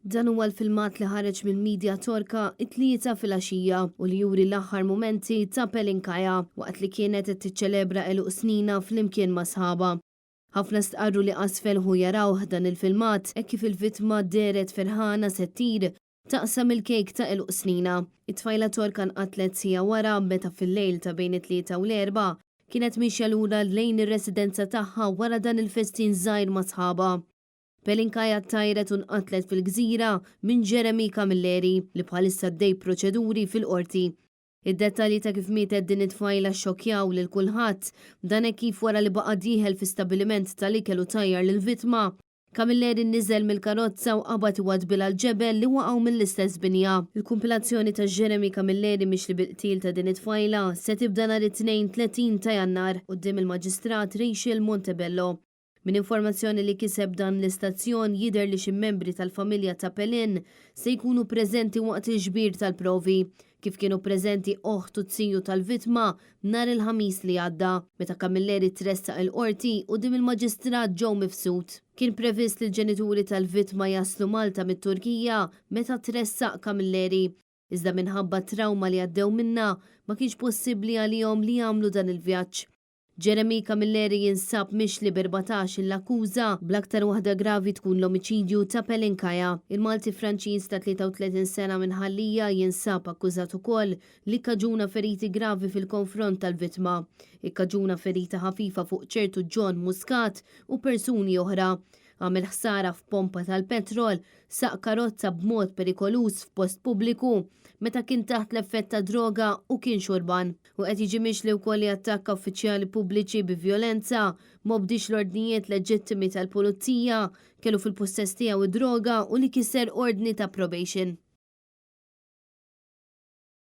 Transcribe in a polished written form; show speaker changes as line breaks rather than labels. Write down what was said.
Dan huwa l-filmat li ħareġ mill-midja Torka it-Tlieta filgħaxija u li juri l-aħħar mumenti ta' Pelin Kaya waqt li kienet qed tiċċelebra għeluq sninha flimkien ma' sħabha. Ħafna stqarru li qas felħu jarawh dan il-filmat hekk kif il-vittma dehret ferħana se ttir taqsam il-kejk ta' għeluq sninha. It-tfajla Torka nqatlet siegħa wara meta fil-lejl ta' bejn it-Tlieta u l-Erbgħa kienet miexja lura lejn ir-residenza tagħha wara dan il-festin żgħir ma' sħabha. Pelin Kaya ttajret u nqatlet fil-Gżira minn Jeremy Camilleri li bħalissa għaddej proċeduri fil-Qorti. Id-dettalji ta' kif mietet din it-tfajla xxokkjaw lil kulħadd, dan hekk kif wara li baqa' dieħel fi stabbiliment tal-ikel u tajjar lill-vittma, Camilleri niżel mill-karozza u qabad iwaddbilha l-ġebel li waqgħu mill-istess binja. Il-kumpilazzjoni ta' Jeremy Camilleri mixli bil-qtil ta' din it-tfajla se tibda nhar it-Tnejn 30 ta' Jannar quddiem il-Maġistrat Rachel Montebello. Minn informazzjoni li kiseb dan l-istazzjon jidher li xi membri tal-familja ta' Pelin se jkunu preżenti waqt il-ġbir tal-provi, kif kienu preżenti oħt u ziju tal-vittma nhar il-Ħamis li għadda, meta Camilleri tressaq il-Qorti quddiem il-Maġistrat Joe Mifsud. Kien previst li l-ġenituri tal-vittma jaslu Malta mit-Turkija meta tressaq Camilleri, iżda minħabba t-trawma li għaddew minnha ma kienx possibbli għalihom li jagħmlu dan il-vjaġġ. Jeremy Camilleri jinsab mixli b'14 il-akkuża, bl-aktar waħda gravi tkun l-omiċidju ta' Pelin Kaya. Il-Malti Franċiż ta' 33 sena minn Ħal Lija jinsab akkużat ukoll li kkaġuna feriti gravi fil-konfront tal-vittma. Ikkaġuna ferita ħafifa fuq ċertu John Muscat u persuni oħra. Għamel ħsara f'pompa tal-petrol, saq karozza b'mod perikoluż f'post pubbliku meta kien taħt l-effett ta' droga u kien xurban. Hu qed jiġi mixli wkoll li attakka uffiċjali pubbliċi bi vjolenza, m'obdiex l-ordnijiet leġittimi tal-pulizija, kellu fil-pussess tiegħu d-droga u li kiser ordni ta' probation.